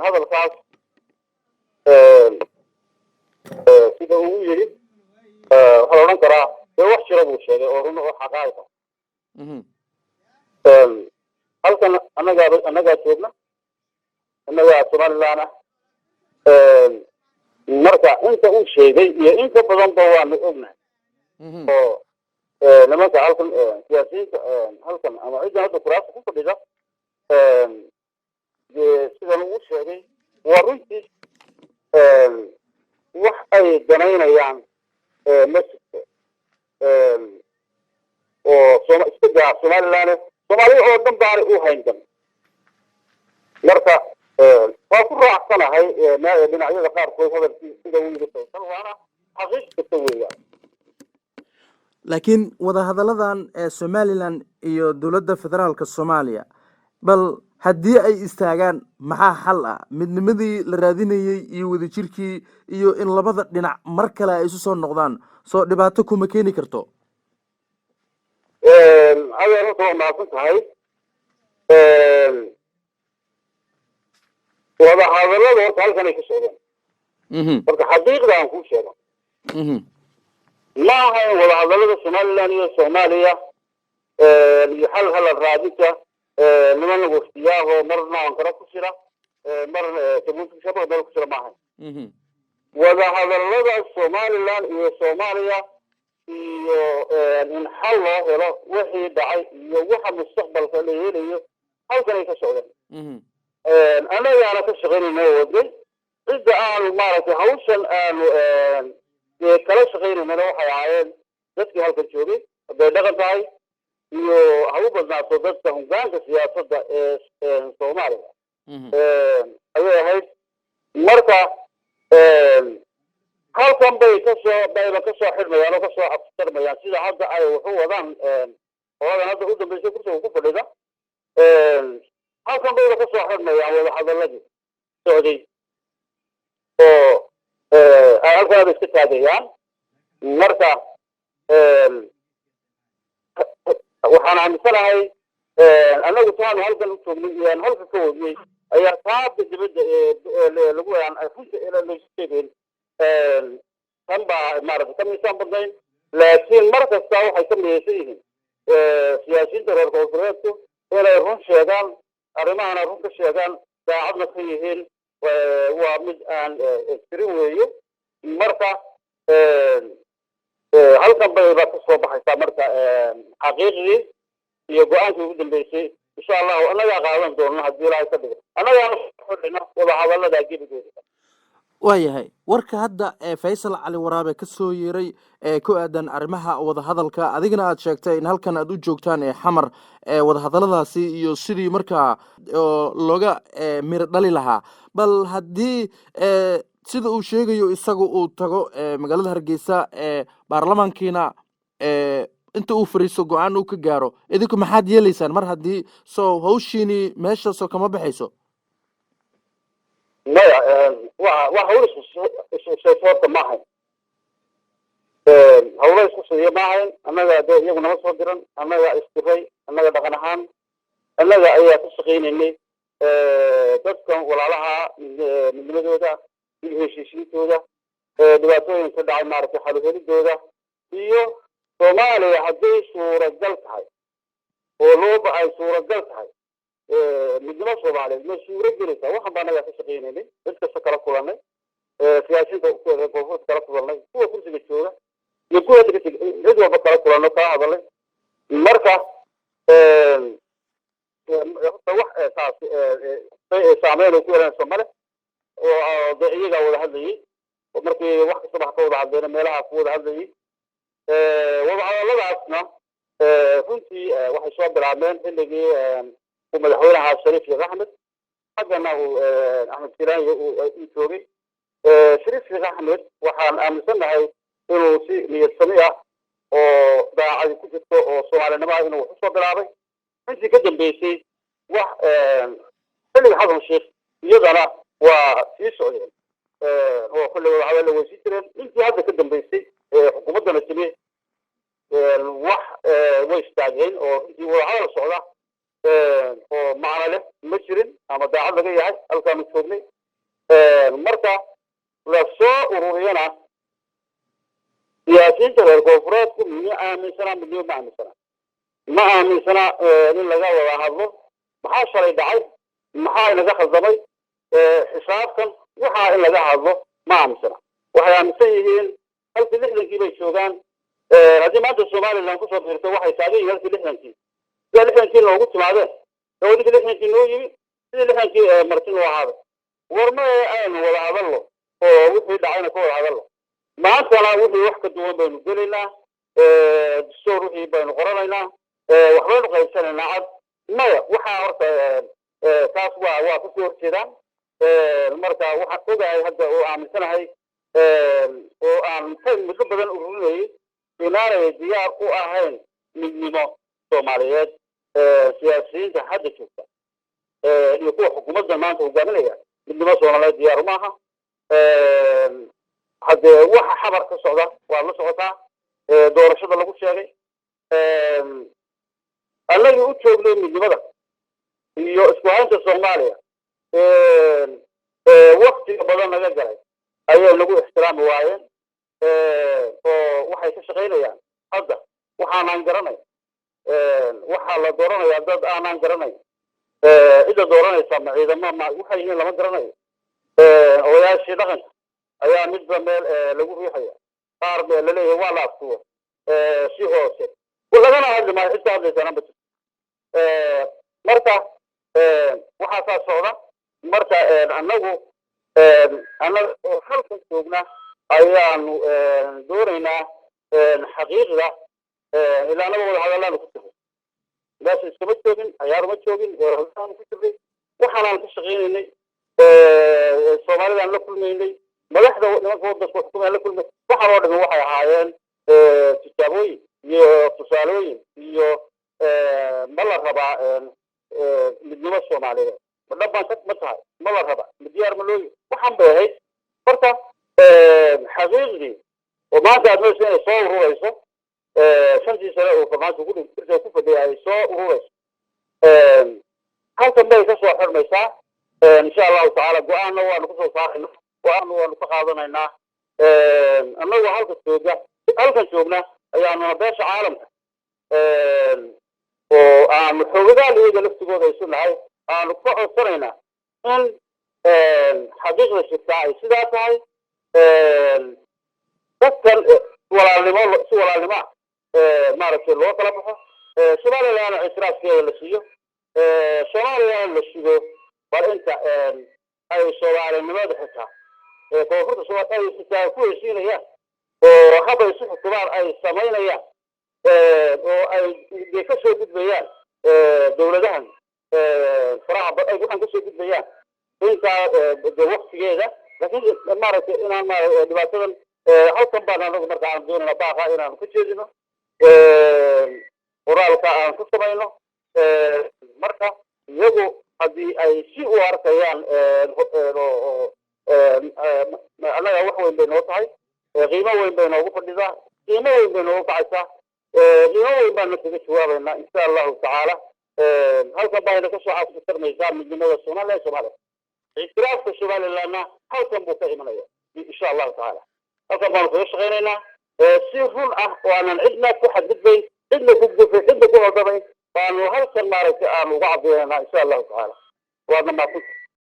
Hadalkaas sida uu yidhi, waxaa la odhan karaa dee wax jira buu sheegay oo run oo xaqaa'iq ah. Halkan annagaa joogna, annagaa Somaliland ah. Marka inta uu sheegay iyo in ka badanba waanu ognahay oo nimanka halkan, siyaasiyiinta halkan ama ciddan hadda kuraasta ku fadhida, dee sidan uu sheegay waa runtii, wax ay danaynayaan ma jirto oo iska daa Somaliland, Soomaaliya oo dhan baanay u hayndan. Marka waa ku raacsanahay dhinacyada qaarkood hadalkii sida uu yidhi Faysal, waana xaqiiq kasta weeyaan. Laakiin wadahadalladan ee Somaliland iyo dowladda federaalka Soomaaliya, bal haddii ay istaagaan, maxaa xal ah? Midnimadii la raadinayey iyo wadajirkii iyo in labada dhinac mar kale ay isu soo noqdaan, soo dhibaato kuma keeni karto? Adeer, horta waa mahadsan tahay. Wadahadallada horta halkan ay ka socdeen. Marka xaqiiqda aan kuu sheego, ma ahayn wadahadallada Somaliland iyo Soomaaliya iyo xal hala raadinta niman waftiyaahoo marna Ankara ku jira, marna Jabuuti shabaq meel ku jira, ma ahayn. Wadahadallada Somaliland iyo Soomaaliya iyo in xal loo helo wixii dhacay iyo waxa mustaqbalka la yeelayo halkan ay ka socdeen. Annagaana ka shaqaynayna oo wadnay. Cidda aanu maaragtay hawshan aanu dee kala shaqaynaynana waxay ahaayeen dadkii halkan joogay, hadday dhaqan tahay iyo ha u badnaato dadka hogaanka siyaasadda ee Soomaaliya ayay ahayd. Marka halkan bay kasoo bayba kasoo xidhmayaan oo kasoo afjarmayaan sida hadda ay waxu wadaan qoladan hadda u dambeysay kursiga ku fadhida. Halkan bayba kasoo xidhmayaan wadahadaladii socday oo ay halkan ba iska taagayaan. Marka waxaan aaminsanahay annagu taanu halkan u joognay iyo aan halkan ka wadnay ayaa taaba dibadda lagu runta laysu sheegayn tan baa maaragtay ka miisaan badnayn. Laakiin mar kasta waxay ka midaysan yihiin siyaasiyiinta reer koonfureedku inay run sheegaan, arrimahana run ka sheegaan, daacadna ka yihiin. Waa mid aan jirin weeye. Marka halkan bayba ka soo baxaysaa. Marka xaqiiqdii iyo go-aankii ugu dambeysay, insha Allahu, annagaa qaadan doona haddii Ilaahay ka dhigo, annagaana xidhina wadahadaladaa gebigooda. Waayahay. Warka hadda ee Faysal Cali Waraabe ka soo yeeray ee ku aadan arrimaha wadahadalka, adigana aad sheegtay in halkan aad u joogtaan ee Xamar ee wadahadaladaasi iyo sidii markaa oo looga miro dhali lahaa, bal haddii sida uu sheegayo isaga uu tago magaalada Hargeysa, ee baarlamaankiina inta uu fariisto go-aan uu ka gaaro, idinku maxaad yeelaysaan mar haddii soo hawshiini meeshaasoo kama baxayso? Maya, wa hawl isku horta ma ahayn, hawlo isku sidiya ma ahayn. Annaga dee iyagu nama soo diran, annaga isdiray, annaga dhaqan ahaan annaga ayaa ka shaqaynaynay dadkan walaalaha midnimadooda, dib heshiisiintooda, dhibaatooyin ka dhacay maaragtay xaluhelidooda, iyo Soomaaliya hadday suuragal tahay oo looba ay suuragal tahay midnimo Soomaaliyeed ma suuro gelaysaa. Waxan baa annagaa ka shaqaynaynay, cid kasta kala kulanay, siyaasiyiinta koonfurta kala kulanay, kuwa kursiga jooga iyo kuwa hadda kasig, cid walba kala kulano, kala hadalay. Marka horta wax taas saameyn ay ku yeelanayso male oo de iyagaa wada hadlayay oo markii wax kastaba ha ka wada hadlayna meelaha ku wada hadlayay. Wadahadaladaasna runtii waxay soo bilaabmeen xilligii uu madaxweynaha Shariif Sheekh Axmed, xaggana uu Axmed Silaanya uu joogay. Shariif Sheekh Axmed waxaan aaminsannahay inuu si niyad sami ah oo daacadi ku jirto oo Soomaalinimo ah inuu wax usoo bilaabay. Intii ka dambeysay, wax xilliga Xasan Sheekh iyadana waa sii socdeen oo kolley wadahadalla way sii jireen. Intii hadda ka dambeysay xukuumaddana timi, wax way istaageen oo runtii wadahadal socda oo macno leh ma jirin ama daacad laga yahay halkaanu joognay. Marka lasoo ururiyana, siyaasiyiinta reer koonfureedku ma aaminsana midnimo, ma aaminsana, ma aaminsana in laga wada hadlo maxaa shalay dhacay, maxaa inaga khaldamay, xisaabtan waxaa in laga hadlo ma aaminsana. Waxay aaminsan yihiin halkii 60-kii bay joogaan. Haddii maanta Somaliland kusoo biirto, waxay taagan yihiin halkii 60-kii, sida 60-kii noogu timaadeen, ninkii 60-kii noo yimi, sidii 60-kii marti noo ahaaday. War ma aynu wada hadallo oo wixii dhacayna ka wada hadallo. Maantana wixii wax ka duwan baynu gelaynaa, dastuur wixii baynu qoranaynaa, waxbaynu qaybsanaynaa cad. Maya, waxaa horta taas waa kasoo horjeedaan. Marka waxaan ogahay hadda oo aaminsanahay oo aan ka muddo badan ururinayay inaanay diyaar u ahayn midnimo Soomaaliyeed siyaasiyiinta hadda joogta iyo kuwa xukuumadda maanta hogaaminaya. Midnimo Soomaaliyeed diyaar uma aha. Haddee waxa Xamar ka socda waad la socotaa, doorashada lagu sheegay. Annagii u joognay midnimada iyo isku haynta Soomaaliya waktiga badan naga galay ayay nagu ixtiraami waayeen, oo waxay ka shaqaynayaan hadda waxaanaan garanay. Waxaa la dooranayaa dad aanaan garanayn cidda dooranaysa, ma ciidamo, ma waxay yihiin lama garanayo. Odayaashii dhaqanka ayaa midba meel lagu riixaya, qaar be laleeyahay waa la aftuwa si hoose, lagana hadli maayo, cid ka hadlaysana ma jirto. Marka waxaasaa socda. Marka annagu, annaga oo halkan joogna, ayaanu doonaynaa xaqiiqda. Ilaa annaga wada hadallaanu ku jirnay meesha, iskama joogin, cayaaruma joogin, wadahadallaanu ku jirnay. Waxaanaan ka shaqaynaynay, Soomaalidaan la kulmaynay, madaxda nimanka wadanka xukumayaan la kulmay. Waxaan oo dhami waxay ahaayeen tijaabooyin iyo tusaalooyin iyo ma la rabaa midnimo Soomaaliyeed, ma dhabbaan ma tahay, ma la raba, ma diyaar ma looyi, waxaan bay ahayd. Horta xaqiiqdii oo maanta aad moodaysa inay soo ururayso, 5-tii sane uu Farmaajo kursiga ku fadhiyay ay soo ururayso, halkan bay ka soo xirmaysaa, insha Allahu tacaala. Go-aanna waanu kasoo saarayna, go-aanna waanu ka qaadanaynaa. Annagu halka jooga, halkan joogna, ayaanuna beesha caalamka oo aanu xoogagaan iyaga laftigooda isu nahay aanu ka codsanaynaa in xaqiiqda jirtaa ay sidaa tahay, dadkan walaalnimo, si walaalnimo ah maaragtay loo kala baxo, Somalilandna ictiraafkeeda la siiyo, Soomaaliyana la sugo. Bal inta ay soomaalinimada xitaa koonfurta Somaal ay xitaa ku heshiinayaan oo haba isu xukumaan ay samaynayaan oo ay de ka soo gudbayaan dawladahan faraha ay waxaan kasoo gudbayaan intaa de waktigeeda. Laakiin maaragtay inaan dhibaatadan halkan baan anagu marka aan doonayna baaqa inaanu ka jeedino, qoraalka aan ku samayno. Marka iyagu haddii ay si u arkayaan, annaga wax weyn bay noo tahay, qiimo weyn bay noogu fadhidaa, qiimo weyn bay noogu kacaysaa, qiimo weyn baanu kaga jawaabaynaa, insha Allahu tacaala. Halkan bayna kasoo caasitarmaysaa midnimada Soomaaliya, Soomaaliya ictiraafka Somalilandna halkan buu ka imanaya, insha Allahu tacaala. Halkan baanu kaga shaqaynaynaa si run ah oo aanan cidna ku xadgudbayn, cidna ku gufayn, cidna ku hodamayn, baanu halkan maaragtay aanu uga caddaynayna, insha Allahu tacaala. Waadna maadsantahay.